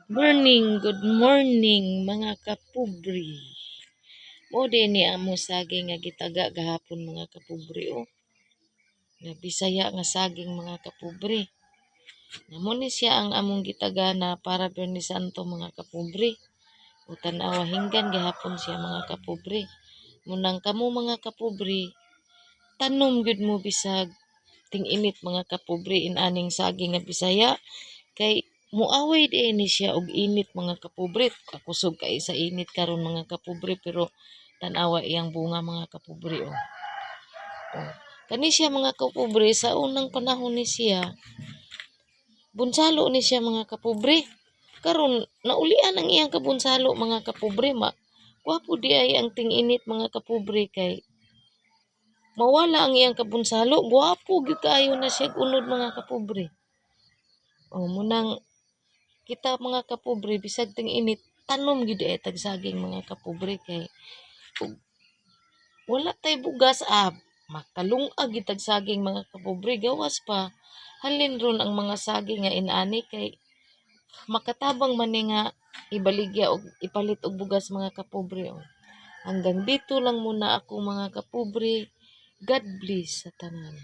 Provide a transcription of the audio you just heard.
Morning, good morning, mga kapobre. Mao ni amo saging nga gitaga gahapon, mga kapobre, oh. Nga Bisaya nga saging, mga kapobre. Mao ni siya ang among gitaga na para Biyernes Santo, mga kapobre. O tan-awa, hinggan gihapon siya, mga kapobre. Munang kamo, mga kapobre, tanom gyud mo bisag ting-init, mga kapobre, inaning saging nga Bisaya kay muaway diay ni siya og init, mga kapobre. Kakusog kay sa init karon, mga kapobre, pero tan-awa iyang bunga, mga kapobre, oh. Oh. Kani siya, mga kapobre, sa unang panahon ni siya bunsalo ni siya, mga kapobre. Karon naulian ang iyang kabunsalo, mga kapobre, ma gwapo di ay ang ting-init, mga kapobre, kay mawala ang iyang kabunsalo, gwapo gyud kaayo na siya unod, mga kapobre. Oh, munang kita, mga kapobre, bisag ting-init, tanom gyud ay tag saging, mga kapobre, kay ug wala tay bugas, ah, makalung-ag gyud tag saging, mga kapobre. Gawas pa halin ron ang mga saging nga inaani kay makatabang man ni nga ibaligya og ipalit og bugas, mga kapobre, oh. Hanggang dito lang muna ako, mga kapobre. God bless sa tanan.